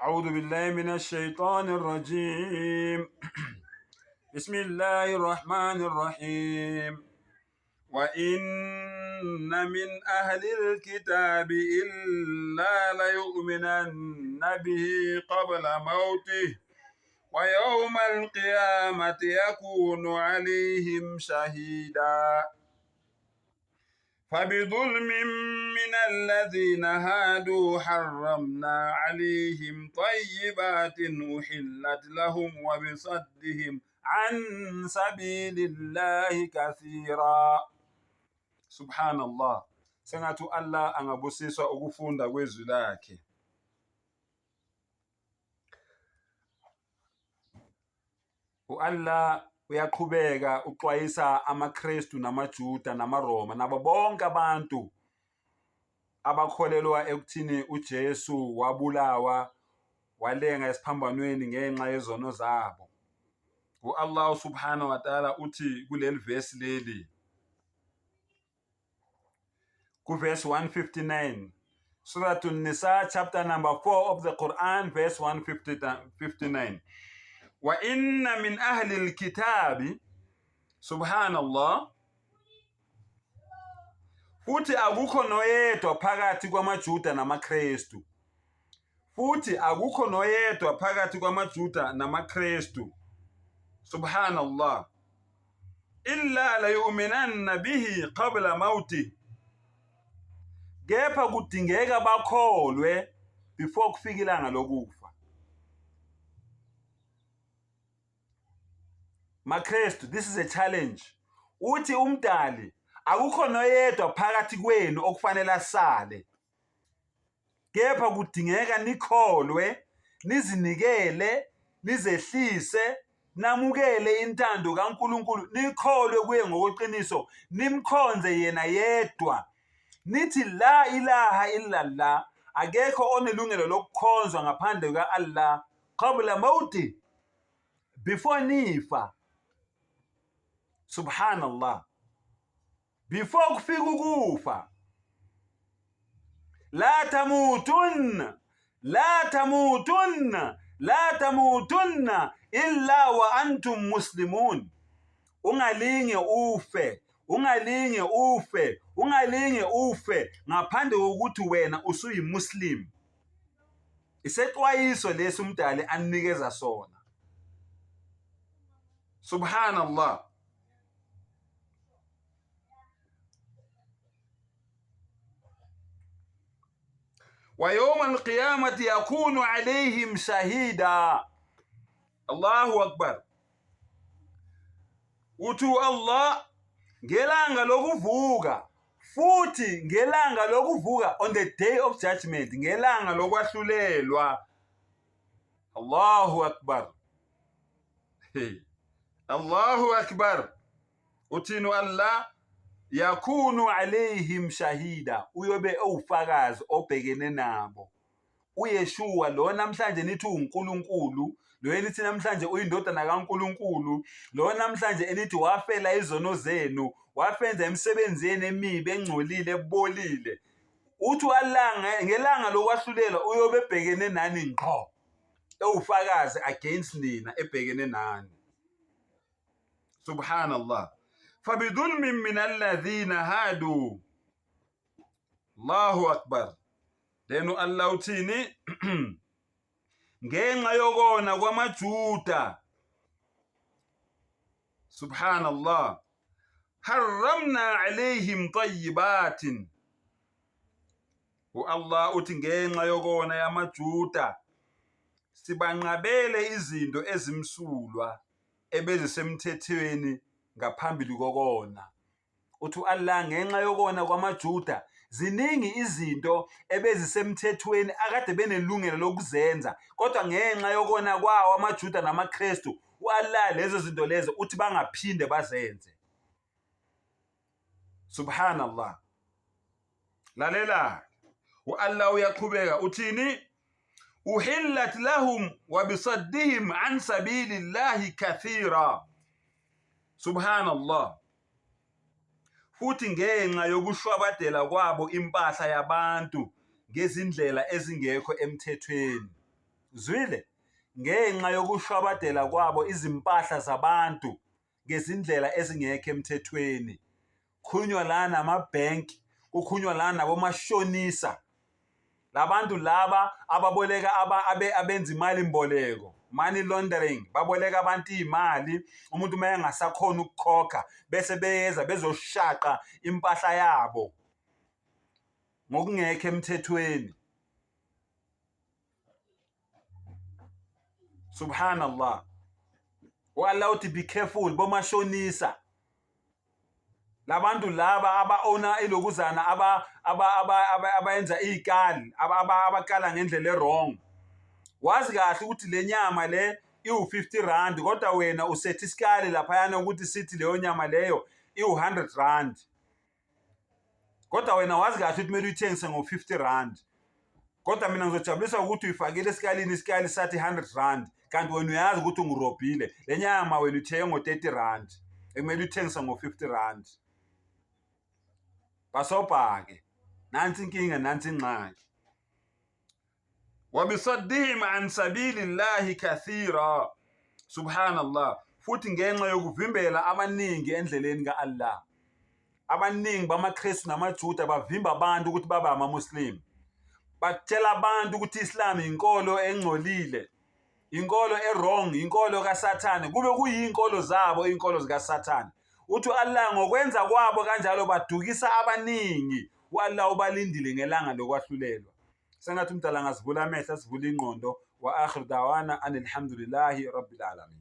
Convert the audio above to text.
أعوذ بالله من الشيطان الرجيم بسم الله الرحمن الرحيم وإن من أهل الكتاب إلا ليؤمنن به قبل موته ويوم القيامة يكون عليهم شهيدا فبظلم من الذين هادوا حرمنا عليهم طيبات أحلت لهم وبصدهم عن سبيل الله كثيرا سبحان الله sengathi u-Allah angabusiswa ukufunda kwezwi lakhe. U-Allah uyaqhubeka uxwayisa amaKristu namaJuda namaRoma nabo bonke abantu abakholelwa ekuthini uJesu wabulawa walenga esiphambanweni ngenxa yezono zabo. U-Allah subhanahu wa ta'ala uthi kuleli vesi leli kuvesi 159 Surah An-Nisa chapter number 4 of the Quran verse 159 wa inna min ahli alkitabi subhanallah futhi akukho noyedwa phakathi kwamaJuda namaKristu futhi akukho noyedwa phakathi kwamaJuda namaKristu subhanallah illa la yu'minanna bihi qabla mauti kepha kudingeka bakholwe before kufika ilanga lokufa. MaKristu, this is a challenge. Uthi umdali akukho noyedwa phakathi kwenu okufanele asale. Kepha kudingeka nikholwe, nizinikele, nizehlise, namukele intando kaNkulunkulu, nikholwe kuye ngokweqiniso, nimkhonze yena yedwa. Nithi la ilaha illallah, akekho onelungelo lokukhonzwa ngaphandle kuka-Allah, qabla mauti, before nifa. Subhanallah. Before kufika ukufa. La tamutunna la tamutunna la tamutunna illa wa antum muslimun. Ungalinge ufe, ungalinge ufe, ungalinge ufe ngaphandle kokuthi wena usuyimuslim. Isexwayiso lesi umdali anikeza sona. Subhanallah. Wa yawma alqiyamati yakunu alayhim shahida. Allahu akbar. Uthi Allah ngelanga lokuvuka futhi ngelanga lokuvuka on the day of judgment ngelanga lokwahlulelwa. Allahu akbar. Hey. Allahu akbar. Uthini Allah? Yakunu alayhim shahida, uyobe ewufakazi obhekene nabo. UYeshua lo namhlanje nithi uNkulunkulu, lo enithi namhlanje uyindodana kaNkulunkulu, lo namhlanje enithi wafela izono zenu, wafenza imisebenzi yenu emibi engcolile ebolile. Uthi uAllah ngelanga lokwahlulelwa uyobe ebhekene nani ngqo, ewufakazi against nina ebhekene nani. Subhanallah. Fabidhulmin min alladhina hadu. Allahu akbar. Then uAllah uthini? Ngenxa yokona kwamaJuda. Subhanallah. Harramna alayhim tayyibatin. U-Allah uthi ngenxa yokona yamaJuda sibanqabele izinto ezimsulwa ebezisemthethweni ngaphambili kokona. Uthi u-Allah ngenxa yokona kwamaJuda ziningi izinto ebezisemthethweni akade benelungelo lokuzenza kodwa ngenxa yokona kwawo amaJuda namaKristu u-Allah lezo zinto lezo uthi bangaphinde bazenze. Subhanallah. Lalela u-Allah uyaqhubeka uthini? Uhillat lahum wa bisaddihim an sabilillahi kathira. Subhanallah. Futhi ngenxa yokushwabadela kwabo impahla yabantu ngezindlela ezingekho emthethweni. Zwile? Ngenxa yokushwabadela kwabo izimpahla zabantu ngezindlela ezingekho emthethweni. Khulunywa la namabhenki, kukhulunywa la nabomashonisa. Labantu laba ababoleka abenza imali mboleko, money laundering, baboleka abantu iy'mali, umuntu uma engasakhoni ukukhokha bese beyeza bezoshaqa impahla yabo ngokungekho emthethweni. Subhanallah. U-Allah uthi be careful bomashonisa. Labantu laba aba-owna ilokuzana abayenza iy'kali abakala ngendlela e-wrong. Wazi kahle ukuthi le nyama le iwu-50 rand kodwa wena usetha isikali laphayana ukuthi sithi leyo nyama leyo iwu-100 rand. Kodwa wena wazi kahle ukuthi kumele uyithengise ngo-50 rand. Kodwa mina ngizojabulisa ukuthi uyifakile esikalini isikali sathi 100 rand kanti wena uyazi ukuthi ungirobhile. Le nyama wena uyithenge ngo-30 rand ekumele uyithengise ngo-50 rand. Basobha-ke. Nansi inkinga nansi ingxaki. Wabisaddihim an sabilillahi kathira. Subhanallah. Futhi ngenxa yokuvimbela abaningi endleleni ka-Allah. Abaningi bamaKristu namaJuda bavimba abantu ukuthi babe amaMuslim. Batshela abantu ukuthi i-Islam inkolo engcolile, inkolo e-wrong, inkolo kaSathane, kube kuyinkolo zabo inkolo zikaSathane. Uthi u-Allah ngokwenza kwabo kanjalo badukisa abaningi. U-Allah ubalindile ngelanga lokwahlulelwa. Sengathi umdala angasivula amehlo asivule ingqondo. Wa akhiru dawana anilhamdulillahi rabbil alamin.